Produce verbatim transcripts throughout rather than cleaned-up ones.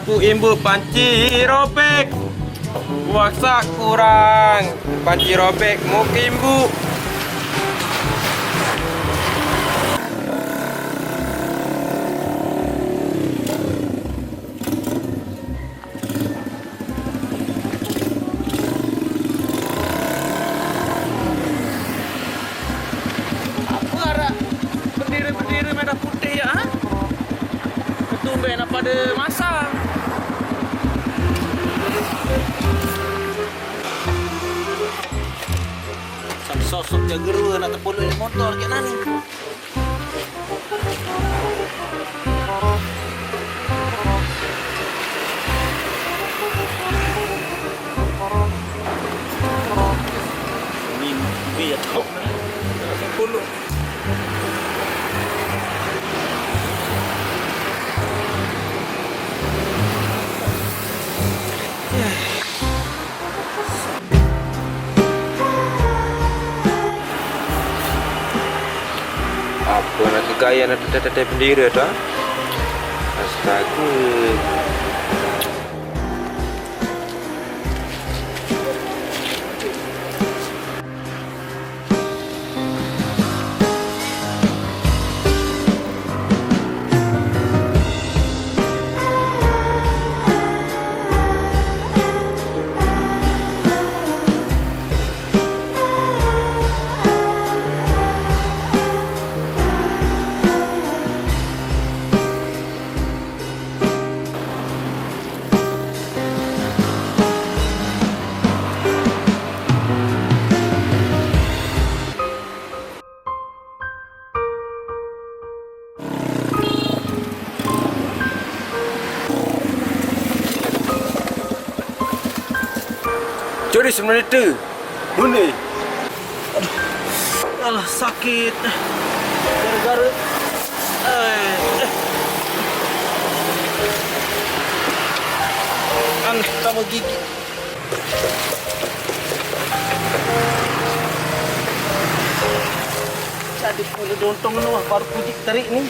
Ku imbuk panci robek, waksa kurang, panci robek mu kimbu. Apa arah bendera-bendera merah putih ya, ha? Ketumben apa ada masa? Sam sosok jaga dua nak terpuluk motor ke nani. Mimpi ya, Tok. Sepuluh. Apa nak gaya nak teteh-teteh pendiri tu? Astaga. Curi semenit tu. Bunyi. Alah, sakit. Gara-gara. Eh, eh. An, tambah gigi. Jadi pula dontong ni, wah, baru kudik tarik ni.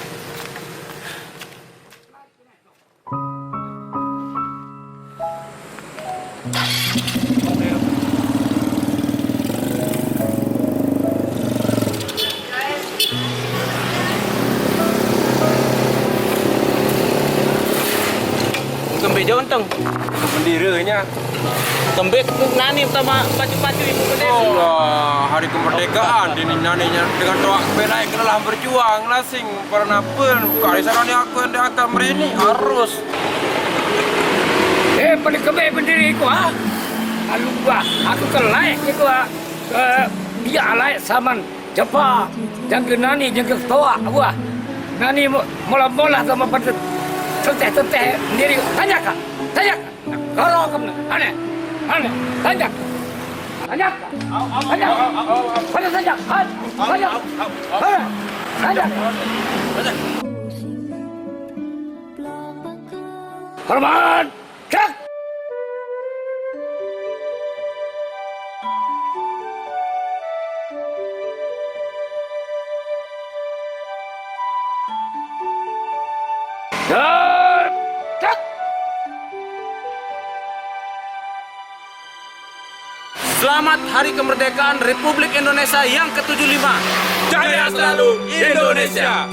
Kembe jonteng. Bendiranya. Kembe nani utama pacu-pacu ibu gede. Allah, hari kemerdekaan ini naninya dengan doa belai kena lah berjuang lah sing pernah pun kali sana ni aku yang akan merini harus. Eh, pada kembe bendiri ku ha. Alu gua, aku kelai ku ha. Eh, dia alai saman. Cepat, jangan nani, jangan toa, wah. Nani mo-, mola-mola sama pada teteh-teteh sendiri. Tanya kak, tanya kak. Koro kamu, aneh, aneh. Tanya, tanya, tanya. Pada tanya, tanya, tanya. Tanya. Hormat. Cek! Dan cek! Selamat Hari Kemerdekaan Republik Indonesia yang ketujuh lima. Jaya selalu Indonesia!